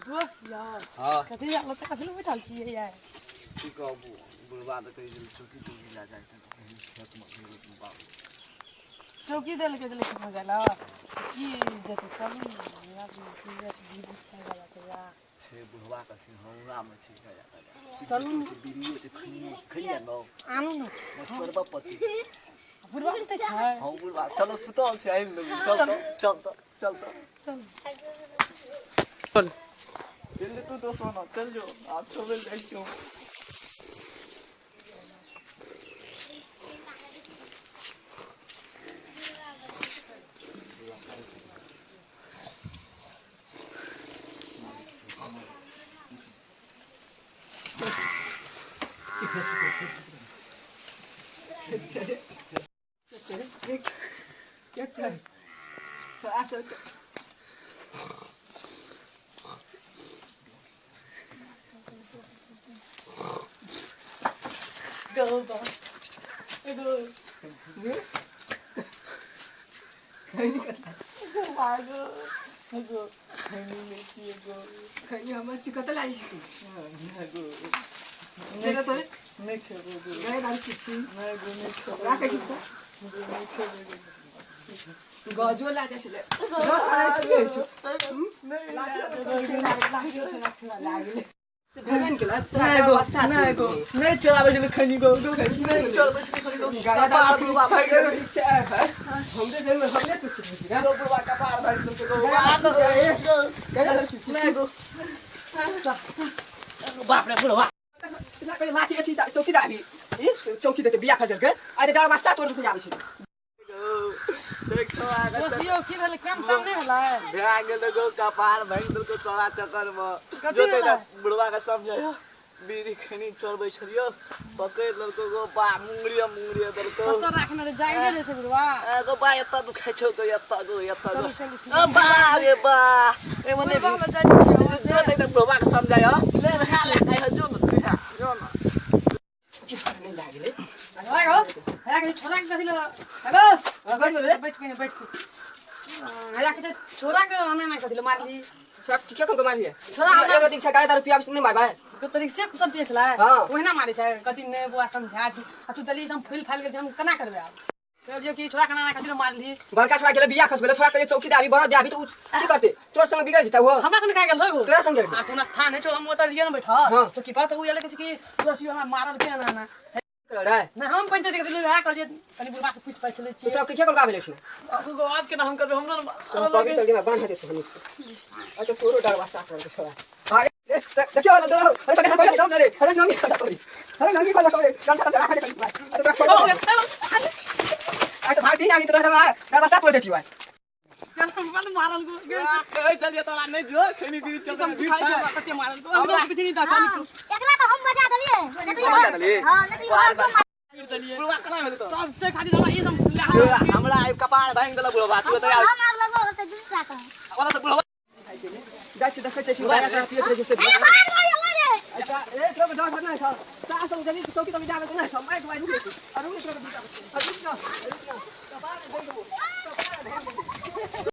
दोस्त यौ। हाँ। कथी जानो तऽ कथी लए बैठल छियै यार? की कहबू, बुढ़बा तऽ कहै छलै चौकी तौकी लए जाइ छै, खेतमे भेल बाबू। चौकी देलकै छलै खेतमे जाइ लए की जेतै? चलू ने, हमरा की जात बीड़ी खाइ वाला तऽ या छै बुढ़बा के सिंहौरामे छै गया गया। चलू ने। छै बीड़ियो छै, खैनियो छै, खैया न। आनू ने। चोरबा पति। बुढ़बा कतऽ छै? हँ बुढ़बा, चलो सुतल छै, आनि लेबै। चल तऽ, चल तऽ, चल तऽ। चल। चल तू तो सोना, चल जो, आब सोबे जाइ छियौ। गजो लागै छलै। नहि चलाबै छलै खैनी गो, नहि चलबै छलै खैनी गो। कपार बुढ़बा भागि गेल। गो बुढ़बा कपार भागि देलकै गो। नहि गो, बाप रे बुढ़बा। लाठी अथी चौकी दाबी, ई चौकी देते बिया खसल के अरे दरवाजा तोड़ के आबै छै। देख छौड़ा। दोस्त यौ, की भेलै? काम साम नहि भेलै? भए गेल गो, कपार भागि देलको तोरा चक्करमे। कथी जोते भेलै? बुढ़बा के समझाय, बीड़ी खैनी चलबै छलियो, पकड़ि लेलको गो बा, मुंगरिया मुंगरिया देलको। कतऽ राखने रहै? जाइले रहै छै बुढ़बा। एगो बा, एतऽ दुखाइ छौ गो, एतऽ गो, एतऽ गो। चलू चलू, ठीक। अ बा रे बा, ए मने बुढ़बा लग जाइ छियै। जो ते बुढ़बा के समझाय ले रहा ला कह, जो न जो न। हाय हो, हया के छोरा के कथी ल हेलो। बैठ के, बैठ के। हया के छोरा के आने ना कथी ल मारली? सब के कम मारिए। छोरा हमरा एगो दिन गाय दारू पियाब नहि मारबै। के तरीक से सब पिए छलै। हाँ। ओहिना मारै छै कथी ने बुआ समझा दी आ तू दली हम फूल फाल गेल, हम केना करबै आब? कहलियो कि छोरा के ना कथी ल मारली? बड़का छोरा गेलै बिया खसबेले, छोरा कहले चौकी दाबी बड़ा दाबी, तऽ उ की करते? तोरा संग बिगड़ जेतै वो। हमरा संग काहे गेल हो? तोरा संग गेल। आ तोना स्थान है छौ, हम ओतऽ रहियै ने बैठल। हाँ। चौकी पर तऽ उ एलै, कहै छै कि तू हमरा मारल के ना ना रे। ना हम पंचायत के दिलु, वएह कहलियै कनि बुढ़बा से पूछि पाछि लै छियै। तोरा के के गाबै छै? आब केना हम करबै? हमरो तो कभी तक में बांध देत हम। अच्छा तोरो डरवा साफ कर के छोरा देखियो, अरे अरे अरे अरे नंगी खड़ा करी, अरे नंगी खड़ा करी, चल चल चल खड़ा करी। अरे तोरा छोड़, अरे भाग दी आनी, तोरा डरवा साफ कर देती भाई। मारल गो। चलिए तोरा नहि जो खैनी बीड़ी चल। सब दुखाइ छै हमरा, कते मारल गो। हमरा किछु नहि दऽ खाली। एकरा तऽ हम बचा देलियै, नहि तऽ बचा देलियै? हँ, नहि तऽ इहो मार बुढ़बा केना भेलै तो? सब से खाली हमरा ई सब हमरा आइ कपार भाङि देलक बुढ़बा, तू तऽ हम आब लगबो तऽ दूसरा कह। ओना तऽ बुढ़बा जाइ छी, देखै छी गाय दारू पियत रहै छै से। ए भाग लो ये लगे। अच्छा ए तोरा डर नहि छ? सास संग जल्दी चौकी तक जाबे नहि छ, माइक भाई रुकै छी, अरे रुक, तोरा रुक ना, रुक ना, कपार भाङि देबो, कपार भाङि देबो।